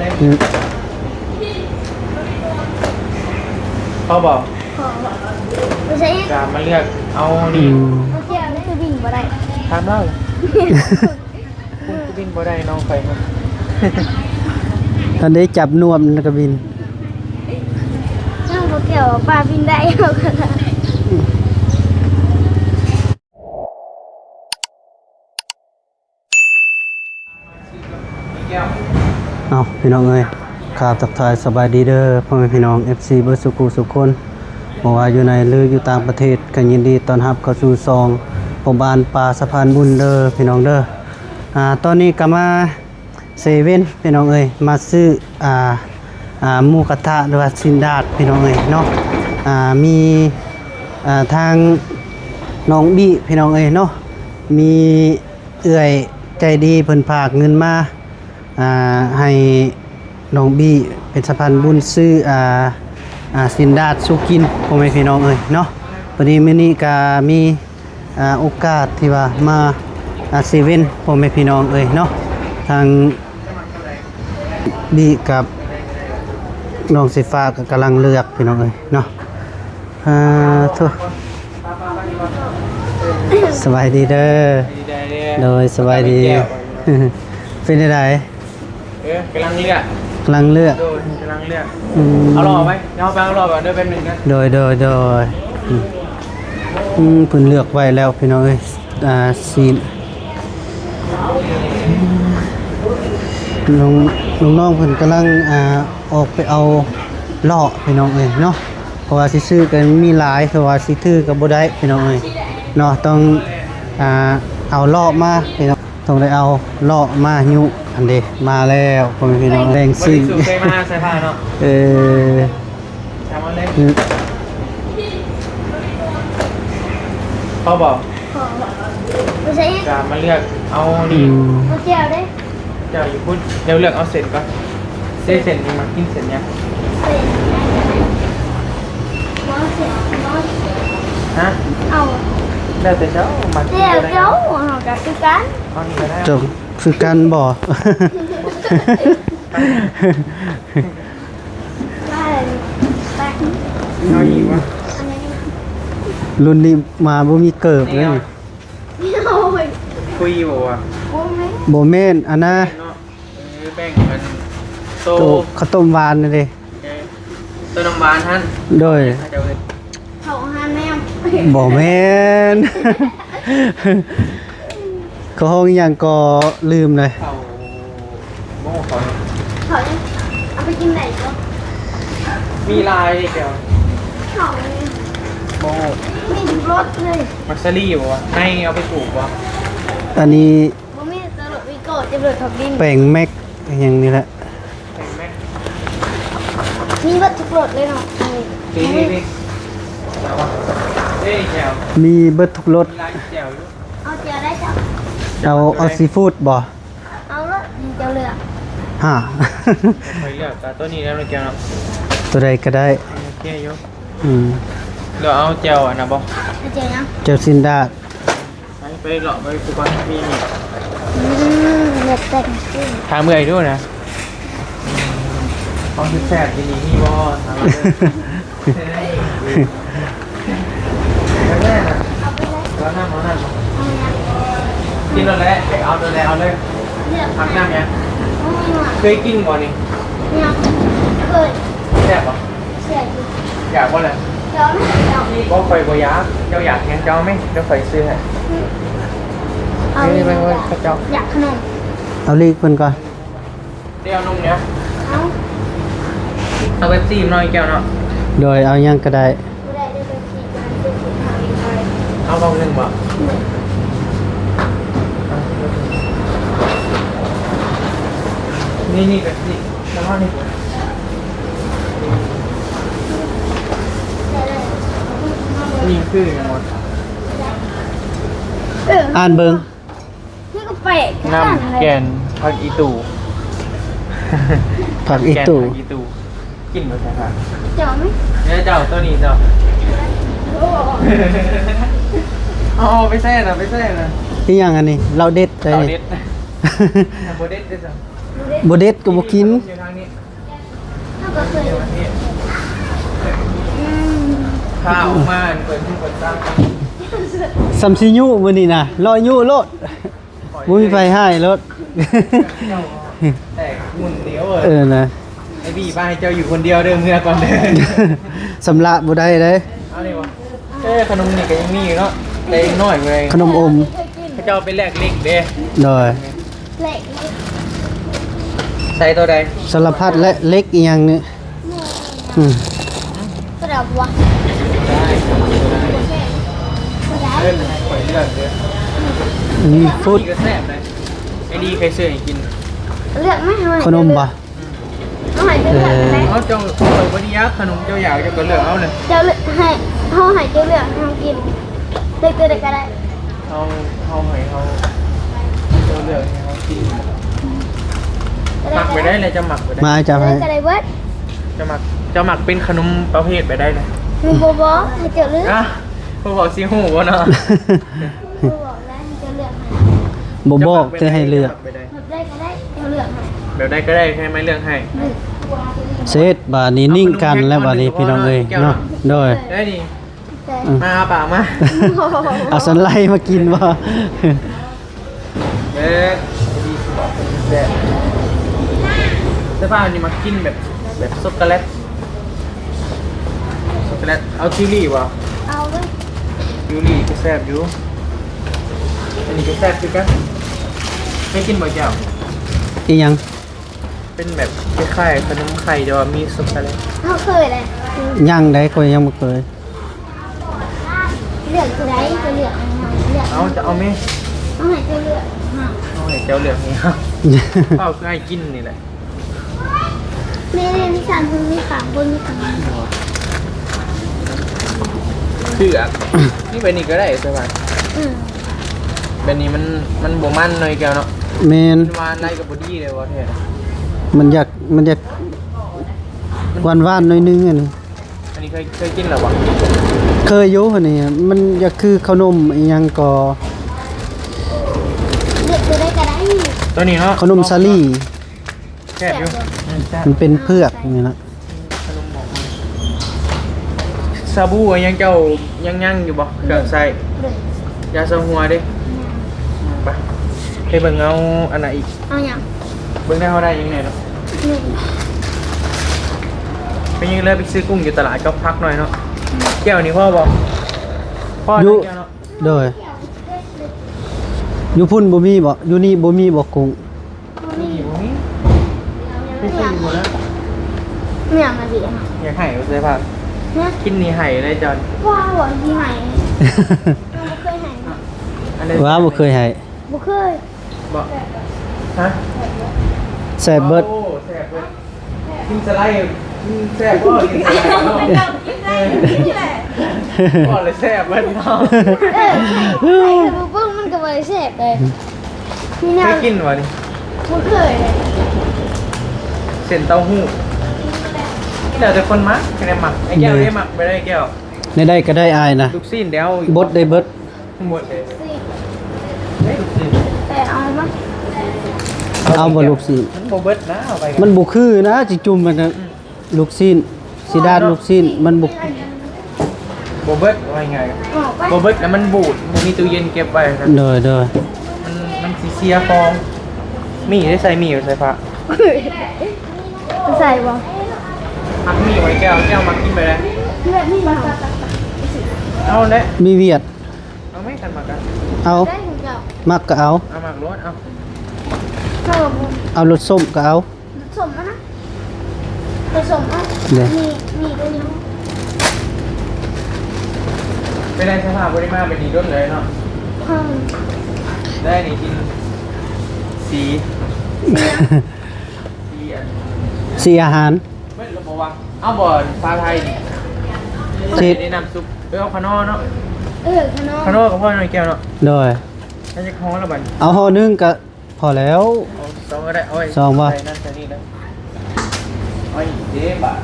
ອືມ ພໍບໍ່? ພໍ. ບໍ່ໃຊ່ອີກ ກະມາເລືອກເອົານີ້. ອືມ ມັນຄືວິ່ງບໍ່ໄດ້. ຖາມລາວ ມັນຄືວິ່ງບໍ່ໄດ້ ນ້ອງຂ້ອຍຫັ້ນ. ຄັນໄດ້ຈັບນວມແລ້ວກໍວິ່ງ. ນ້ອງບໍ່ແກ້ວວ່າປາວິ່ງໄດ້. ເອົ້າ ພີ່ນ້ອງເອີຍ ຄາບທັກທາຍສະບາຍດີເດີ ພໍ່ແມ່ພີ່ນ້ອງ ເອັຟຊີ ເບິດສູ່ຜູ້ສູ່ຄົນ ບໍ່ວ່າຢູ່ໃນ ຫຼື ຢູ່ຕ່າງປະເທດ ກໍຍິນດີຕ້ອນຮັບເຂົ້າສູ່ຊ່ອງພໍ່ບ້ານປ່າສະພານບຸນເດີ ພີ່ນ້ອງເດີ. ອ່າ ຕອນນີ້ກໍມາເຊເວັນ ພີ່ນ້ອງເອີຍ ມາຊື້ ອ່າ ອ່າ ໝູກະທະ ຫຼືວ່າຊີ້ນດາດ ພີ່ນ້ອງເອີຍເນາະ. ອ່າ ມີ ອ່າ ທາງນ້ອງບີ້ ພີ່ນ້ອງເອີຍເນາະ ມີ ເອື້ອຍໃຈດີເພິ່ນຝາກເງິນມາ ອ່າ ໃຫ້ນ້ອງບີ້ເປັນສະພານບຸນຊື້ ອ່າ ອ່າ ຊີ້ນດາດສູ່ກິນ ພໍ່ແມ່ພີ່ນ້ອງເອີຍເນາະ. ພໍດີມື້ນີ້ກະມີ ອ່າ ໂອກາດທີ່ວ່າມາ ອ່າ ເຊເວັນ ພໍ່ແມ່ພີ່ນ້ອງເອີຍເນາະ. ທາງ ບີ້ກັບນ້ອງສີຟ້າກໍກຳລັງເລືອກ ພີ່ນ້ອງເອີຍເນາະ. ອ່າ ໂທ້ ສະບາຍດີເດີ. ໂດຍ ສະບາຍດີ. ເປັນຈັ່ງໃດ? ເອີ ກຳລັງເລືອກ ກຳລັງເລືອກ. ໂດຍ ກຳລັງເລືອກ. ອືມ ເອົາຫຼໍ່ໄວ້ ເອົາໄປເອົາຫຼໍ່ກ່ອນເດີ ແປັບໜຶ່ງນະ. ໂດຍ ໂດຍ ໂດຍ. ອືມ ເພິ່ນເລືອກໄວ້ແລ້ວ ພີ່ນ້ອງເອີຍ. ອ່າ ຊີ້ນ ນ້ອງ ນ້ອງໆເພິ່ນກຳລັງ ອ່າ ອອກໄປເອົາຫຼໍ່ ພີ່ນ້ອງເອີຍເນາະ. ເພາະວ່າຊິຊື້ກໍມີຫຼາຍ ເພາະວ່າຊິຖືກໍບໍ່ໄດ້ ພີ່ນ້ອງເອີຍເນາະ. ຕ້ອງ ອ່າ ເອົາຫຼໍ່ມາ ພີ່ນ້ອງ ຕ້ອງໄດ້ເອົາຫຼໍ່ມາຍຸ. ອັນເດ ມາແລ້ວ ພໍ່ແມ່ພີ່ນ້ອງ ແບ່ງຊິ້ງ. ບໍ່ໄດ້ສູ່ໄປມາໃສ່ຜ້າເນາະ. ເອີ ເອົາມາເລີຍ. ອືມ ພໍບໍ່? ພໍ. ບໍ່ໃຊ່ອີກ ກະມາເລືອກເອົານີ້. ອືມ ບໍ່ແກ້ວເດ້. ເຈົ້າຢູ່ພຸ້ນ ດຽວເລືອກເອົາເສັ້ນກ່ອນ. ເສັ້ນ ເສັ້ນນີ້ມັກກິນເສັ້ນຫຍັງ? ເສັ້ນ ເອົາເສັ້ນ ເອົາ ຮະ? ເອົາ ແລ້ວແຕ່ເຈົ້າມັກກິນ. ແລ້ວແຕ່ເຈົ້າ ເຮົາກໍຄືກັນ. ເອົານີ້ກໍໄດ້. ເຈົ້າຄືກັນບໍ່? ເອົາອີກວະ? ລຸ້ນນີ້ມາບໍ່ມີເກີບເລີຍ. ຄຸຍບໍ່ວະ? ບໍ່ແມ່ນ ບໍ່ແມ່ນ ອັນນະ ເນາະ. ເອີ ແບ່ງກັນໂຕ ໂຕເຂົ້າຕົ້ມຫວານນັ້ນເດ້. ເອີ ໂຕນ້ຳຫວານຫັ້ນ. ໂດຍ ເຂົ້າຫາແນວ. ບໍ່ແມ່ນ ເຂົາຮ້ອງອີ່ຫຍັງກໍລືມເລີຍ. ເຂົ້າ ບໍ່ເຂົ້າ ເຂົ້າເອົາໄປກິນໄດ້ບໍ່? ມີຫຼາຍເດ້ແກ້ວ. ເຂົ້າ ບໍ່ ມີທຸກລົດເລີຍ. ມັກສາລີບໍ່ວະ? ໃນເອົາໄປປູກບໍ່? ອັນນີ້ ບໍ່ມີແຕ່ລົດວີໂກ້ ເຈັບລົດຖອກດິນ ແປງແມັກ ອີ່ຫຍັງນີ້ແຫຼະ. ແປງແມັກ ມີເບິດທຸກລົດເລີຍເນາະ. ນີ້ ນີ້ ນີ້ ເອົາວະ? ເອີຍ ແຈ່ວ ມີເບິດທຸກລົດ. ມີຫຼາຍແຈ່ວຢູ່. ເອົາແຈ່ວໄດ້ເຈົ້າ. ເອົາ ເອົາຊີຟູດບໍ່? ເອົາໂລດ ເຈົ້າເລືອກ. ຫາ ຂ້ອຍເລືອກ ເອົາໂຕນີ້ແລ້ວເນາະແກ້ວເນາະ. ໂຕໃດກໍໄດ້ ໂອເຄຢູ່. ອືມ ແລ້ວເອົາແຈ່ວອັນນັ້ນບໍ່? ເອົາແຈ່ວຫຍັງ? ແຈ່ວຊີ້ນດາດ. ໄປ ໄປເລາະໄປກູກ່ອນ ມີ ມີ ອືມ ເລືອກແຕ່ງ ຖາມເອື້ອຍດູນະ ຂອງແຊບໆຢູ່ນີ້ມີບໍ່? ຖາມເອົາເດີ. ໄປແທ້ນະ ເອົານ້ຳ ເອົານ້ຳ ເອົາຫຍັງ? ກິນໂລດແຫຼະ ເອົາໂລດແຫຼະ ເອົາເລີຍ. ເລືອກ ມັກນ້ຳຫຍັງ? ເອົາຫຍັງ? ເຄີຍກິນບໍ່ນີ້? ຫຍັງ? ເຄີຍ. ແຊບບໍ່? ແຊບຢູ່. ຢາກບໍ່ລະ? ເຈົ້າເອົາໄໝ? ເຈົ້າ ບໍ່ ຂ້ອຍບໍ່ຢາກ. ເຈົ້າຢາກຫຍັງ ເຈົ້າເອົາໄໝ? ດຽວຂ້ອຍຊື້ໃຫ້. ເອົາ ເອີຍ ເບິ່ງ ເບິ່ງ ເຂົາເຈົ້າຢາກຂະໜົມ. ເອົາລີກເພິ່ນກ່ອນ. ດຽວໜຶ່ງເນຍ ເອົາ ເອົາເປັບຊີໜ້ອຍແກ້ວເນາະ. ໂດຍ ເອົາຫຍັງກໍໄດ້. ບໍ່ໄດ້ເດີ ເປັບຊີ ເປັບຊີ ເອົາບັກໜຶ່ງບໍ່? ອືມ ນີ້ ນີ້ເປັບຊີ ແລ້ວນີ້ ນີ້ຄືຫຍັງວະ? ເອີ ອ່ານເບິ່ງ. ມັນກໍແປກຄືກັນເລີຍ. ນ້ຳແກ່ນຜັກອີ່ຕູ່. ຜັກອີ່ຕູ່ ແກ່ນຜັກອີ່ຕູ່ ກິນບໍ່ແຊບຫວາ? ເຈົ້າມີ ເອີ ເຈົ້າ ໂຕນີ້ເຈົ້າ. ໂອ້ ເອົາ ເອົາໄປໃສ່ນະ ໄປໃສ່ນະ. ອີ່ຫຍັງອັນນີ້? ເຫຼົ້າເດັດໃດ໋ນີ້? ເຫຼົ້າເດັດ ບໍ່ເດັດເດ້ເຈົ້າ. ບໍ່ເດັດກໍບໍ່ກິນ. ພາອອກມາເປີດຫູເປີດຕາ. ສ່ຳຊິຍຸມື້ນີ້ນະ ລອຍຍຸໂລດ. ບໍ່ມີໃຜໃຫ້ໂລດ. ແຕ່ຫຸ່ນດຽວ ເອີ ເອີນະ. ໄອ້ບີບາໃຫ້ເຈົ້າຢູ່ຄົນດຽວເດີ ເມືອກ່ອນເດີ. ຊຳລະບໍ່ໄດ້ເດ້. ເອົານີ້ບໍ່? ເອີ ຂະໜົມນີ້ກໍຍັງມີຢູ່ເນາະ ແຕ່ຍັງນ້ອຍເວີຍ. ຂະໜົມອົມ ເຂົາເຈົ້າໄປແລກເຫຼັກເດ້. ໂດຍ ແລກເຫຼັກ ໃສ່ໂຕໃດ? ສາລະພັດແລະເຫຼັກອີ່ຫຍັງນີ້. ອືມ ກະດັບວະ. ໄດ້ ໄດ້ ຂ້ອຍເລືອກເດີ. ອືມ ຟຸດ ນີ້ກໍແຊບເດ້. ໄອ້ດີເຄີຍຊື້ໃຫ້ກິນ. ເລືອກໄໝ? ເອົາໃຫ້ ຂະໜົມບໍ່? ເຮົາໃຫ້ເຈົ້າເລືອກໄດ້. ເອີ ເອົາ ເຈົ້າ ເຈົ້າບໍ່ໄດ້ຢາກຂະໜົມ ເຈົ້າຢາກ ເຈົ້າກໍເລືອກເອົາເລີຍ. ເຈົ້າເລືອກໃຫ້ ເຮົາໃຫ້ເຈົ້າເລືອກໃຫ້ເຮົາກິນ ເລືອກຕົວໃດກໍໄດ້. ເຮົາ ເຮົາໃຫ້ເຮົາ ເຈົ້າເລືອກໃຫ້ເຮົາກິນ. ກໍໄດ້ ມັກແບບໃດແຫຼະ ເຈົ້າມັກແບບໃດ? ມາ ຈັບໃຫ້ ກໍໄດ້ເບິດ. ເຈົ້າມັກ ເຈົ້າມັກເປັນຂະໜົມປະເພດແບບໃດນະ? ບໍ່ບອກ ໃຫ້ເຈົ້າເລືອກ. ອະ ບໍ່ບອກຊິຮູ້ບໍ່ເນາະ? ບໍ່ບອກ ໃຫ້ເຈົ້າເລືອກໃຫ້. ບໍ່ບອກ ແຕ່ໃຫ້ເລືອກ. ແບບໃດກໍໄດ້ ເຈົ້າເລືອກໃຫ້. ແບບໃດກໍໄດ້ ໃຫ້ມາເລືອກໃຫ້. ເສັດບາດນີ້ ເອົາ ນິ່ງກັນແລ້ວບາດນີ້ ຂະໜົມແພັກ ພີ່ນ້ອງເອີຍ ເນາະ. ເນາະ ໂດຍ ໄດ້ນີ້. ມາ ເອົາປາກມາ. ເອົາສັນໄລມາກິນບໍ່? ເອີ ດີຊິບອກເປັນແຊບ. ສະພາບນີ້ມັກກິນແບບ ແບບຊັອກໂກແລັດ ຊັອກໂກແລັດ. ເອົາທິວລີບໍ່? ເອົາເລີຍ. ທິວລີກໍແຊບຢູ່. ອັນນີ້ກໍແຊບຄືກັນ. ເຄີຍກິນບໍ່ແຈ່ວ? ອີ່ຫຍັງ? ເປັນແບບຄ້າຍໆຂະໜົມໄຂ່ ແຕ່ວ່າມີຊັອກໂກແລັດ. ເຮົາເຄີຍແຫຼະ. ຍັງໃດ ຂ້ອຍຍັງບໍ່ເຄີຍ. ເລືອກຜູ້ໃດກໍເລືອກເອົາ. ເອົາ ຈະເອົາແມ່. ເອົາໃຫ້ເຈົ້າເລືອກ. ເອົາໃຫ້ເຈົ້າເລືອກໃຫ້ເຮົາ. ເອົາຄືໃຫ້ກິນນີ້ແຫຼະ. ແມ່ ມີສາມຄົນ ມີສາມຄົນ ມີສາມຄົນ. ຄື ອະ ນີ້ ແບບນີ້ກໍໄດ້ ສະບາຍ. ອືມ ແບບນີ້ມັນ ມັນບໍ່ມັນໜ້ອຍແກ້ວເນາະ. ແມ່ນ ຫວານຫຼາຍກໍບໍ່ດີເດ້ ວ່າແທ້. ມັນຢາກ ມັນຢາກຫວານໆໜ້ອຍໜຶ່ງ. ອັນນີ້ ອັນນີ້ເຄີຍ ເຄີຍກິນແລ້ວບໍ່? ເຄີຍຢູ່. ອັນນີ້ມັນຢາກຄືເຂົ້າໜົມອີ່ຫຍັງກໍ ເລືອກຕົວໃດກໍໄດ້. ຕົວນີ້ເນາະ ເຂົ້າໜົມສາລີ. ແຊບຢູ່. ອືມ ແຊບ. ມັນເປັນເຜືອກນີ້ນະ. ຂະໜົມອອກມາ. ສາບູຫຍັງເຈົ້າຍັງ ຍັງຢູ່ບໍ່? ເຄື່ອງໃຊ້. ໂດຍ. ຢາຊາຫົວເດ້. ອືມ ໄປ ໄປເບິ່ງເອົາອັນນັ້ນອີກ. ເອົາຫຍັງ? ເບິ່ງໄດ້ເຮົາໄດ້ຫຍັງແດ່ເນາະ. ອືມ ໄປຍັງເລີຍ ໄປຊື້ກຸ້ງຢູ່ຕະຫຼາດກັບຜັກໜ້ອຍເນາະ. ອືມ ແກ້ວນີ້ພໍບໍ່? ພໍຢູ່ ແກ້ວເນາະ. ໂດຍ. ຢູ່ພຸ້ນບໍ່ມີບໍ່? ຢູ່ນີ້ບໍ່ມີບໍ່ກຸ້ງ? ບໍ່ມີ ບໍ່ມີ. ໄປຊື້ຢູ່ນະ. ແມ່ນຫຍັງອະດີນະ? ຢາກໃຫ້ບໍ່ເຄີຍພາ. ຮະ? ກິນນີ້ໃຫ້ເລີຍເຈົ້າ. ວ້າວ ຊິໃຫ້. ບໍ່ເຄີຍໃຫ້. ອັນໃດ ວ້າວ ບໍ່ເຄີຍໃຫ້. ບໍ່ເຄີຍ. ບໍ່. ຮະ? ແຊບເບິດ. ໂອ້ ແຊບເບິດ. ກິນສະໄລ ກິນແຊບບໍ່? ກິນສະໄລບໍ່? ເອີ ບໍ່ເລີຍ ແຊບເບິດເນາະ. ເອີ ໃສ່ ໃສ່ ບໍ່ເບິ່ງມັນກໍບໍ່ໄດ້ແຊບເລີຍ. ມີແນວ ເຄີຍກິນບໍ່ນີ້? ບໍ່ເຄີຍເລີຍ. ເສັ້ນເຕົ້າຫູ້ ແລ້ວແຕ່ຄົນມັກ ໃຜມັກ. ໄອ້ແກ້ວ ເອີ ໄດ້ມັກໄປໄດ້ແກ້ວ. ແນວໃດກໍໄດ້ອ້າຍນະ. ລູກຊີ້ນແລ້ວ ບົດໄດ້ເບິດ. ໝົດເດ້. ເອີ ລູກຊີ້ນ ແຕ່ເອົາມາ. ເອົາບໍ່ລູກຊີ້ນ? ມັນບໍ່ເບິດນະ ເອົາໄປ ມັນບໍ່ຄືນະ ຊິຈຸ່ມມັນນະ. ອືມ ລູກຊີ້ນ ຊິດາດລູກຊີ້ນ ມັນບໍ່ ບໍ່ເບິດ ວ່າງ່າຍໆ. ບໍ່ເບິດ ແລ້ວມັນບູດ ບໍ່ມີຕູ້ເຢັນເກັບໄວ້ນະ. ໂດຍ ໂດຍ. ມັນ ມັນຊິເສຍຂອງ. ມີໄດ້ໃສ່ ມີຢູ່ໃສ່ຜ້າ. ໃສ່ບໍ່? ມັກມີໄວ້ແກ້ວ ແກ້ວມັກກິນໄປແລ້ວ. ແບບນີ້ບໍ່? ເອົາແຫຼະ ມີວຽດ. ເອົາໄໝ ຄັນມັກກະເອົາ. ໄດ້ຂອງເຈົ້າ. ມັກກະເອົາ. ເອົາ ມັກໂລດ ເອົາ. ເອົາ ເອົາລົດສົ້ມກະເອົາ. ລົດສົ້ມຫັ້ນນະ. ລົດສົ້ມເອົາ. ເດ້ ມີ ມີຕົວນີ້. ເປັນໄດ ສະພາບບໍ່ໄດ້ມາແບບນີ້ດົນເລີຍເນາະ. ເອີ ໄດ້ນີ້ກິນ ສີ ສີຫຍັງ? ສີອັນ ສີອາຫານ. ເບິດແລ້ວບໍ່ວະ? ເອົາບໍ່ ຊາໄທນີ້ ເຮັດ ໃສ່ໃນນ້ຳຊຸບ. ເອີ ເອົາຂະໜໍ່ເນາະ. ເອີ ຂະໜໍ່ ຂະໜໍ່ກໍພໍໜ້ອຍແກ້ວເນາະ. ໂດຍ. ເອົາຈັກຫໍ່ລະບັດນີ້? ເອົາຫໍ່ໜຶ່ງກໍພໍແລ້ວ. ເອົາສອງກໍໄດ້. ເອົາໄວ້ ສອງບໍ່? ໃສ່ນັ້ນໃສ່ນີ້ນະ. ເອົາອີກເດ້ບາດ.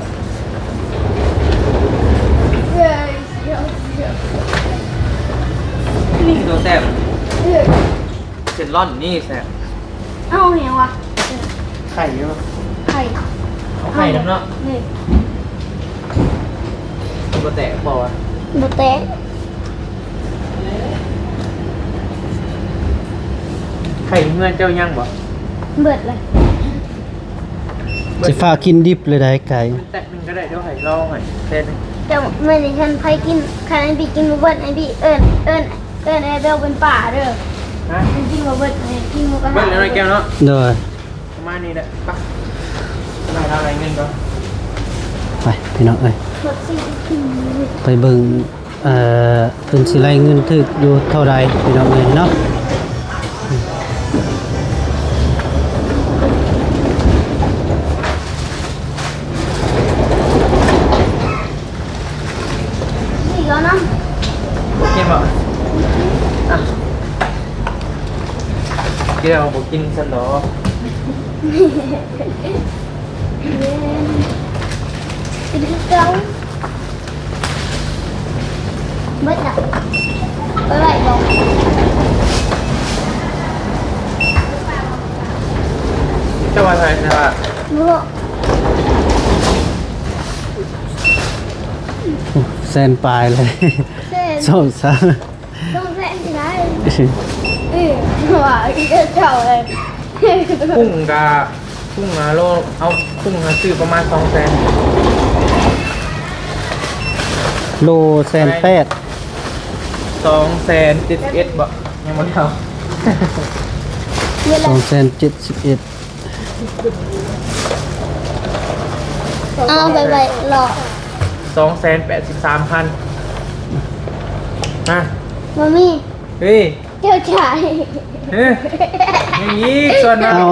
ນີ້ຕົວແຊບ. ເສັ້ນລ້ອນນີ້ແຊບ. ເອົາຫຍັງວະ? ໄຂ່ຢູ່. ໄຂ່ ເອົາ ໄຂ່ນຳເນາະ ນີ້ ມັນບໍ່ແຕກບໍ່ວະ? ບໍ່ແຕກ. ໄຂ່ເຮືອນເຈົ້າຍັງບໍ່? ເບິດແລ້ວ. ຊິຟ້າວກິນດິບເລີຍໄດ໋ໄກ່. ແຕກໜຶ່ງກໍໄດ້ ດຽວໃຫ້ລອງໃຫ້ແຕກໜຶ່ງ. ເຈົ້າ ມື້ນີ້ຄັນໃຜກິນ ຄັນໄອ້ບີກິນບໍ່ເບິດ ໄອ້ບີເອີ້ນ ເອີ້ນ ເອີ້ນໄອ້ແບວເປັນປາເດີ. ຮະ? ກິນບໍ່ເບິດ ໃຫ້ກິນໝູກະທະ. ເບິດແລ້ວນະແກ້ວເນາະ. ໂດຍ. ປະມານນີ້ແຫຼະ. ໄປ ໄລ່ລາວໄລ່ເງິນກ່ອນ. ໄປພີ່ນ້ອງເອີຍ ໄປເບິ່ງ ເອີ ເພິ່ນຊິໄລ່ເງິນຖືກຢູ່ເທົ່າໃດພີ່ນ້ອງເອີຍເນາະ. ນີ້ກໍນຳ ກິນບໍ່? ອ່ະ ແກ້ວບໍ່ກິນຊັ້ນດອກ. ກິນຄືເກົ່າ. ເບິດລະ ໄປໄວ້ບໍ່? ເຈົ້າວ່າເທົ່າໃດນະ? ບໍ່ຮູ້. ໂອ້ ແສນປາຍເລີຍ. ແສນ ສອງສາມ ຕ້ອງແພງຊິໄດ້. ເອີ ວ່າອີກເຈົ້າເລີຍ. ກຸ້ງກະ ກຸ້ງອາໂລ ເອົາ ກຸ້ງອາຊື້ປະມານສອງແສນ. ໂລແສນແປດ. ສອງແສນເຈັດສິບເອັດບໍ່? ຍັງບໍ່ເທົ່າ. ສອງແສນເຈັດສິບເອັດ. ເອົາໄປໄວ້ເລາະ. ສອງແສນແປດສິບສາມພັນ. ຮະ? ບໍ່ມີ. ເຮີ້ຍ ເຈົ້າຈ່າຍ. ເຮີ້ຍ ຍັງອີກສ່ວນມາກ. ເອົາ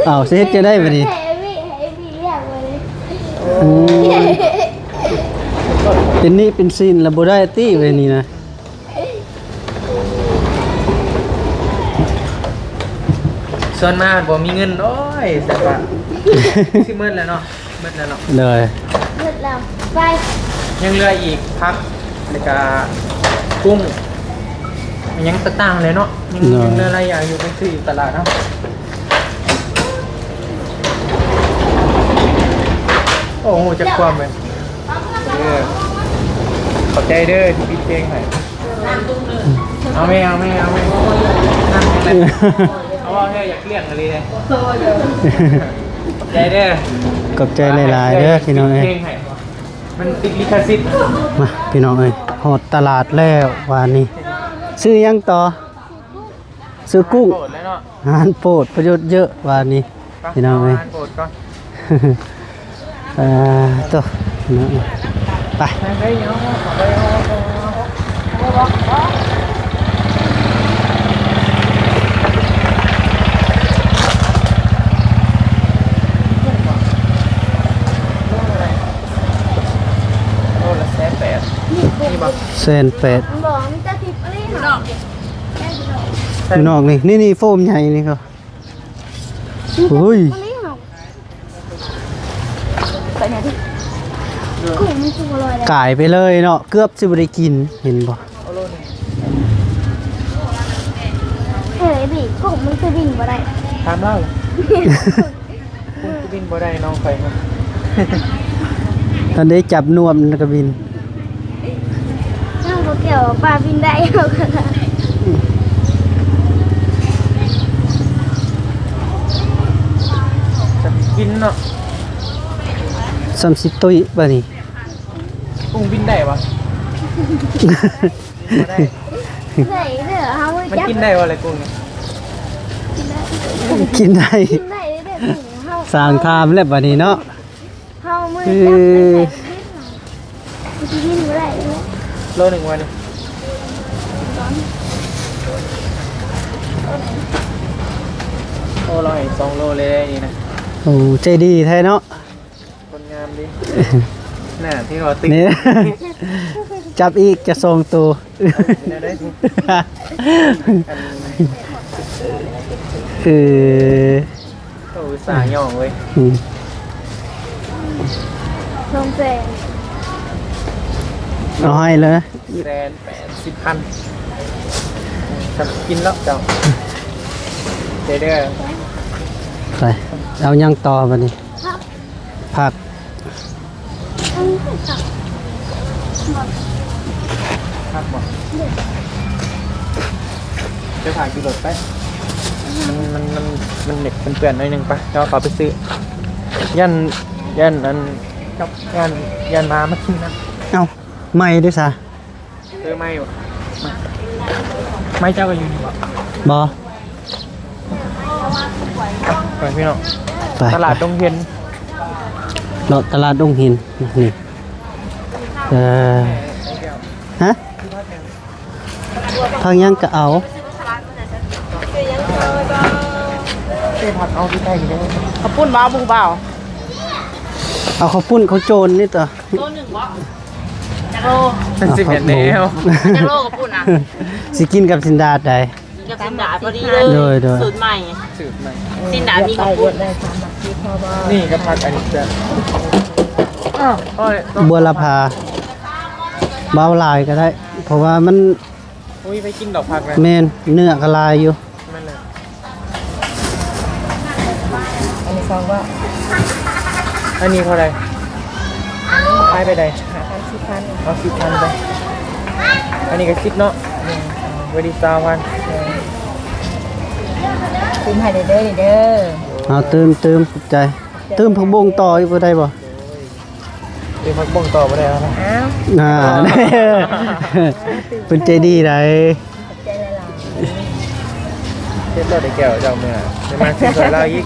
ເອົາ ຊິເຮັດຈັ່ງໃດບາດນີ້? ໃຫ້ເອວີ ໃຫ້ເອວີລ້ຽງບາດນີ້. ໂອ້ຍ ເປັນໜີ້ເປັນສິນລະບໍ່ໄດ້ຕິເວີຍນີ້ນະ. ສ່ວນມາກບໍ່ມີເງິນ. ໂອ້ຍ ແຊບປະ ຊິໝົດແລ້ວເນາະ. ໝົດແລ້ວເນາະ. ໂດຍ ໝົດແລ້ວ. ໄປ ຍັງເຫຼືອອີກຜັກ ແລ້ວກະກຸ້ງ ຫຍັງຕ່າງໆແຫຼະເນາະ. ຍັງ ໂດຍ ຍັງເຫຼືອຫຼາຍຢ່າງຢູ່ ໄປຊື້ຢູ່ຕະຫຼາດເນາະ. ໂອ້ ຮູ້ຈັກຄວາມເລີຍ. ເອີ ຂອບໃຈເດີທີ່ປິດເພງໃຫ້. ເອົາແມ່ ເອົາແມ່ ເອົາແມ່ ເອົາແມ່ ເອົາແທ້ ຢາກລ້ຽງອີ່ຫຼີເດ້. ຂອບໃຈເດີ ຂອບໃຈຫຼາຍໆເດີພີ່ນ້ອງເອີຍ. ມັນຕິດລິຂະສິດ. ມາພີ່ນ້ອງເອີຍ ຮອດຕະຫຼາດແລ້ວບາດນີ້. ຊື້ຫຍັງຕໍ່? ຊື້ກຸ້ງ. ອາຫານໂປດແລ້ວເນາະ. ອາຫານໂປດປະໂຫຍດເຍອະບາດນີ້. ໄປ ພີ່ນ້ອງເອີຍ ເອົາອາຫານໂປດກ່ອນ. ເອີ ໂຕ ພີ່ນ້ອງເອີຍ ໄປ. ໄປ ໄປ ເອົາ ເອົາ ເອົາ ເອົາ ເອົາ. ໂລລະແສນແປດ. ນີ້ບໍ່? ແສນແປດ. ບໍ່ ມີແຕ່ທິບອັນນີ້ເນາະ. ຢູ່ນອກນີ້ ນີ້ ນີ້ໂຟມໃຫຍ່ນີ້ກໍ ໂອ້ຍ ກາຍໄປເລີຍເນາະ ເກືອບຊິບໍ່ໄດ້ກິນ ເຫັນບໍ່? ເອີ ບີ ກຸ້ງມັນຄືບິນບໍ່ໄດ້ ຖາມລາວ. ກຸ້ງຄືບິນບໍ່ໄດ້ ນ້ອງຂ້ອຍຫັ້ນ ທັນໄດ້ຈັບນວມມັນກໍບິນ. ນ້ອງບໍ່ກ່ຽວ ປາບິນໄດ້. ຈະກິນເນາະ ສ່ຳຊິຕຸ້ຍບາດນີ້. ກຸ້ງບິນໄດ້ບໍ່? ບໍ່ໄດ້. ໄດ້ເດີ ເຮົາ ມັນກິນໄດ້ບໍ່ລະກຸ້ງນີ້? ກິນໄດ້ ກິນໄດ້ ກິນໄດ້ເດີກຸ້ງເຮົາ. ສ້າງທາມແລ້ວບາດນີ້ເນາະ. ເຮົາມືຈັບໄດ້ແບບນີ້ ມັນຊິບິນບໍ່ໄດ້ເລີຍ. ໂລໜຶ່ງວ່ານີ້. ໂອ້ ລາວໃຫ້ສອງໂລເລີຍນີ້ນະ. ໂອ້ ໃຈດີແທ້ເນາະ. ຄົນງາມເດ້ ໜ້າທີ່ວ່າຕິດ ນີ້ ຈັບອີກຈະສອງໂຕ. ເປັນແນວໃດ? ເອີ ໂອ້ ອຸດສ່າຫຍອງເວີຍ. ອືມ ສອງແສນ ເອົາໃຫ້ເລີຍ ແສນແປດສິບພັນ. ຈະກິນແລ້ວເຈົ້າ ເດີ ເດີ ໄປ. ເອົາຫຍັງຕໍ່ບັດນີ້? ຜັກ ຜັກ ຜັກບໍ່? ໄປຖ່າຍຢູ່ລົດໄປ ມັນ ມັນ ມັນ ມັນເປັນເປື້ອນໜ້ອຍໜຶ່ງ ໄປ ດຽວເຂົາໄປຊື້ ຢ້ານ ຢ້ານອັນ ກັບ ຢ້ານ ຢ້ານໝາມາກິນນຳ. ເອົ້າ ໄມ້ເດ້ຊະ? ເອີ ໄມ້ ໄມ້ເຈົ້າກໍຢູ່ນີ້ບໍ່? ບໍ່ ໄປພີ່ນ້ອງ ໄປ ຕະຫຼາດດົງເຫັນ ເລາະຕະຫຼາດດົງເຫັນນີ້. ເອີ ຮະ? ຜັກຫຍັງກໍເອົາ ເອີ ຜັກເອົາທີ່ໃກ້ນີ້ເດີ. ເຂົ້າປຸ້ນບໍ່? ເອົາບໍ່? ເອົາເຂົ້າປຸ້ນ ເຂົ້າໂຈນນີ້ຕົວະ. ໂລໜຶ່ງບໍ່? ຈັກໂລ? ມັນຊິແມ່ນແນວ ຈັກໂລເຂົ້າປຸ້ນນະ? ຊິກິນກັບຊີ້ນດາດໃດ? ກັບຊີ້ນດາດພໍດີເລີຍ. ໂດຍ ໂດຍ ສູດໃໝ່ ສູດໃໝ່ ຊີ້ນດາດມີເຂົ້າປຸ້ນ. ນີ້ກໍຜັກອັນນີ້ຈ້ະ ອ້າວ ໂອ້ຍ ບົວລະພາ ບໍ່ເອົາຫຼາຍກໍໄດ້ ເພາະວ່າມັນ ໂອ້ຍ ໄປກິນດອກຜັກນະ ແມ່ນ ເນື້ອກໍຫຼາຍຢູ່. ແມ່ນແຫຼະ ອັນນີ້ສອງບາດ ອັນນີ້ເທົ່າໃດ? ອັນນີ້ຂາຍໄປໃດ? ຫ້າພັນ ສິບພັນ ເອົາສິບພັນໄປ ອັນນີ້ກໍສິບເນາະ ອືມ ເບິດອີກຊາວພັນ ຕື່ມໃຫ້ເດີ ເດີ ເດີ. ເອົາຕື່ມ ຕື່ມ ຂອບໃຈ ຕື່ມຜັກບົ້ງຕໍ່ອີກບໍ່ໄດ້ບໍ່? ເອີ ຜັກບົ້ງຕໍ່ບໍ່ໄດ້ແລ້ວນະ ອ້າວ ອ່າ ເພິ່ນໃຈດີໃດ. ຂອບໃຈຫຼາຍໆ ເຮັດແລ້ວໄດ້ແກ້ວເຈົ້າເມືອ ໄດ້ມາຊື້ຊ່ອຍລາວອີກ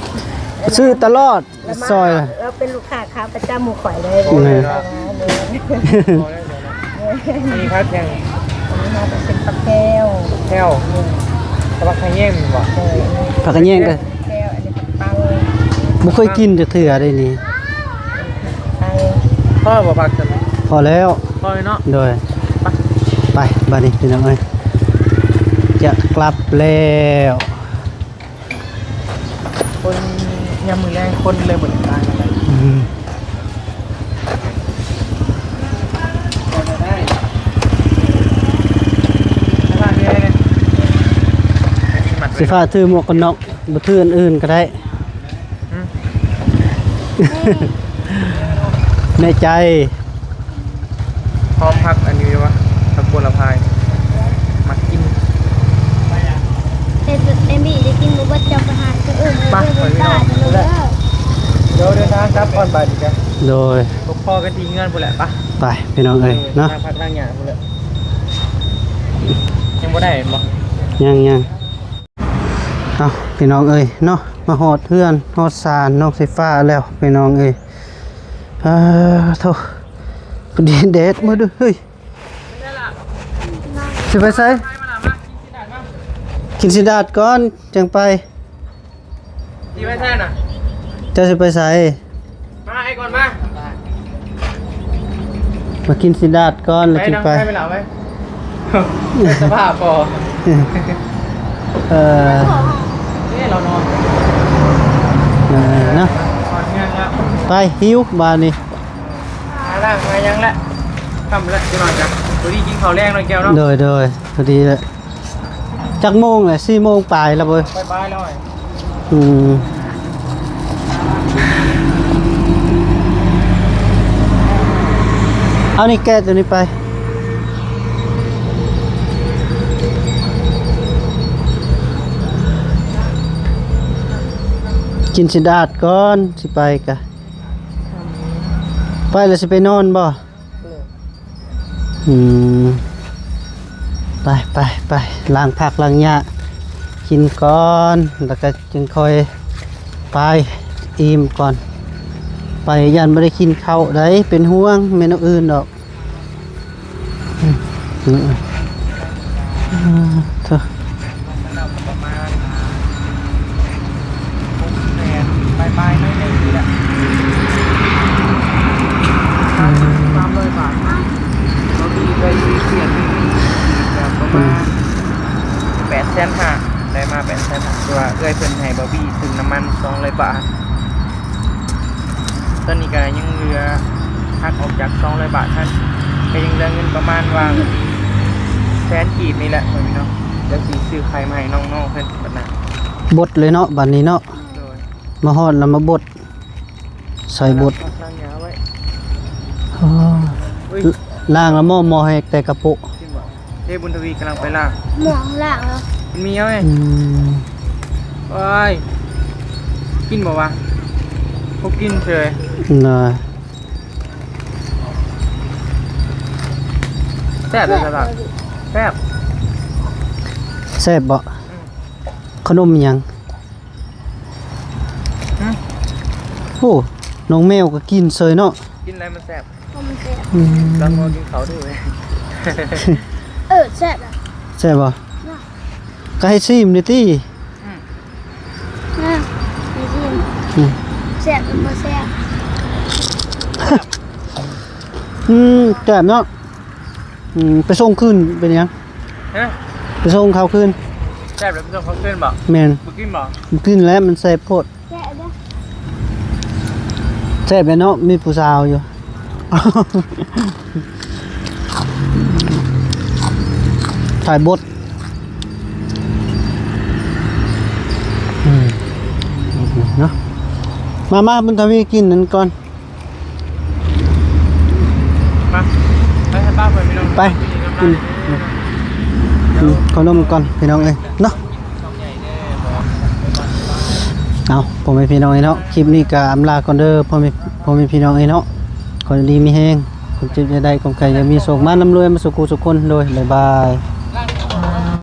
ຊື້ຕະຫຼອດ ລາວມາ ຊ່ອຍ ລາວເປັນລູກຄ້າຂາປະຈຳໝູ່ຂ້ອຍເລີຍ. ໂອ້ຍ ເນາະ ອັນນີ້ຜັກຫຍັງ? ອັນນີ້ເຮົາກໍເປັນຜັກແພວ ແພວ ແຕ່ວ່າຂະແຍງແມ່ນບໍ່? ໂດຍ ຜັກຂະແຍງກໍ ແພວ ອັນນີ້ຜັກເປົາ ບໍ່ເຄີຍກິນຈັກເທື່ອເດ້ນີ້. ພໍບໍ່ຜັກຊັ້ນ? ພໍແລ້ວ ພໍເນາະ ໂດຍ ໄປ ໄປ ບາດນີ້ພີ່ນ້ອງເອີຍ ຈະກັບແລ້ວ. ຄົນ ຍາມມື້ແລງຄົນເລີຍບໍ່ໄດ້ຫຼາຍປານໃດ ອືມ ສີຟ້າຖືໝວກກັນນັອກ ບໍ່ຖືອັນອື່ນກໍໄດ້. ອືມ ແນ່ໃຈ. ຫອມຜັກອັນນີ້ວະ ຜັກບົວລະພາ ມັກກິນ. ແຕ່ ແຕ່ມີໄດ້ກິນບໍ່ເບິດ ເຈົ້າໄປຫາຊື້ອື່ນ ໄປ ເດີ ເດີ ເດີ ເດີ ເດີນທາງກັບກ່ອນບາດນີ້ກະ ໂດຍ ພົບພໍ້ກັນທີ່ເຮືອນພຸ້ນແຫຼະ. ໄປ ໄປພີ່ນ້ອງເອີຍ ເອີ ເນາະ ທາງພັກທາງຫຍັງພຸ້ນແຫຼະ. ຍັງບໍ່ໄດ້ແມ່ນບໍ່? ຍັງ ຍັງ. ເອົາ ພີ່ນ້ອງເອີຍເນາະ ມາຮອດເຮືອນຮອດຊານນ້ອງສີຟ້າແລ້ວພີ່ນ້ອງເອີຍ. ເອີ ໂທ້ ພໍດີແດດມື້ເດີ ເຮີ້ຍ ຊິໄປໃສ? ກິນຊີ້ນດາດກ່ອນຈັ່ງໄປ. ຊິໄປໃສນະ? ເຈົ້າຊິໄປໃສ? ມາ ໄອ້ກ່ອນມາ ມາກິນຊີ້ນດາດກ່ອນແລ້ວຈຶ່ງໄປ. ໄປ ສະພາບພໍ ເອີ ເອີ ລາວນອນ ເອີ ນອນເຮືອນແລ້ວ ໄປ ຫິວບາດນີ້ ຫາລ້າງຫາຫຍັງແລ້ວ ຄ່ຳແລ້ວ ຈັກໜ້ອຍກະພໍດີກິນເຂົ້າແລງເນາະແກ້ວເນາະ. ໂດຍ ໂດຍ ພໍດີແລ້ວ ຈັກໂມງແຫຼະ? ສີ່ໂມງປາຍແລ້ວເວີຍ ປາຍໆແລ້ວ. ອືມ ເອົານີ້ແກະຕົວນີ້ໄປ ກິນຊີ້ນດາດກ່ອນ ຊິໄປກະ ໄປແລ້ວຊິໄປນອນບໍ່? ອືມ ໄປ ໄປ ໄປ ລ້າງຜັກລ້າງຫຍ້າກິນກ່ອນ ແລ້ວກໍຈຶ່ງຄ່ອຍໄປ ອີ່ມກ່ອນ ໄປຢ້ານບໍ່ໄດ້ກິນເຂົ້າໃດ໋ ເປັນຫ່ວງ ແມ່ນແນວອື່ນດອກ. ອືມ ອືມ ເອີ ເອີ ປະມານຫົກແສນປາຍໆ ໜ້ອຍໜຶ່ງນີ້ແຫຼະ ສາມຮ້ອຍບາດ. ເຮົາມີໄປເສຍເງິນກະປະມານແປດແສນຫ້າ ໄດ້ມາແປດແສນຫ້າ ແຕ່ວ່າເອື້ອຍເພິ່ນໃຫ້ບາວບີຊື້ນ້ຳມັນສອງຮ້ອຍບາດ. ຕອນນີ້ກະຍັງເຫຼືອ ຫັກອອກຈາກສອງຮ້ອຍບາດຫັ້ນ ກະຍັງເຫຼືອເງິນປະມານວ່າແສນກີບນີ້ແຫຼະ ພໍ່ແມ່ພີ່ນ້ອງ. ດຽວຊິຊື້ໄຂ່ມາໃຫ້ນ້ອງໆເພິ່ນບັດນະ ບົດເລີຍເນາະ ບັດນີ້ເນາະ. ໂດຍ ມາຮອດແລ້ວມາບົດ ໃສ່ບົດ ລ້າງຍາໄວ້ ອໍ ເອີຍ ລ້າງແລ້ວໝໍ່ ໝໍ່ໃຫ້ແຕ່ກະໂປະ ກິນບໍ່? ເດ້ ບຸນທະວີກຳລັງໄປລ້າງ ໝໍ່ລ້າງແລ້ວ ມັນມີເອົາເດ້ ອືມ ໂອ້ຍ ກິນບໍ່ວະ? ບໍ່ກິນເສີຍ ນະ ແຊບເດ້ ແຊບ ແຊບ ແຊບບໍ່? ອືມ ຂະໜົມອີ່ຫຍັງ? ຫຶ? ໂອ້ ນ້ອງແມວກໍກິນເສີຍເນາະ ກິນແລ້ວມັນແຊບ ມັນແຊບ ອືມ ລອງກິນເຂົ້າດູ ເອີ ແຊບ ແຊບບໍ່? ນະ ກໍໃຫ້ຊີມນີ້ຕິ ອືມ ນະ ໃຫ້ຊີມ ອືມ ແຊບຫຼືບໍ່ແຊບ? ອືມ ແຊບເນາະ ອືມ ໄປສົ່ງຄືນເປັນຫຍັງ? ຮະ? ໄປສົ່ງເຂົາຄືນ ແຊບແລ້ວໄປສົ່ງເຂົາຄືນບໍ່? ແມ່ນ ບໍ່ກິນບໍ່? ບໍ່ກິນແລ້ວ ມັນແຊບໂພດ ແຊບເດ້ ແຊບແລ້ວເນາະ ມີຜູ້ສາວຢູ່ ຖ່າຍບົດ ອືມ ເນາະ ມາ ມາ ບຸນທະວີກິນນັ້ນກ່ອນ ໄປ ໄປໃຫ້ປ້າເພິ່ນພີ່ນ້ອງ ໄປ ກິນ ອືມ ເອົາ ອືມ ເຂົ້ານົມກ່ອນພີ່ນ້ອງເອີຍເນາະ ເອົາ ພໍ່ແມ່ພີ່ນ້ອງເອີຍເນາະ ຄລິບນີ້ກໍອຳລາກ່ອນເດີ ພໍ່ແມ່ ພໍ່ແມ່ພີ່ນ້ອງເອີຍເນາະ ຂໍຢູ່ດີມີແຮງ ຄວາມເຈັບຢ່າໄດ້ ຄວາມໄຂ້ຢ່າມີ ໂຊກມານຳລວຍມາສູ່ຄູ່ສູ່ຄົນ ໂດຍ ບາຍບາຍ.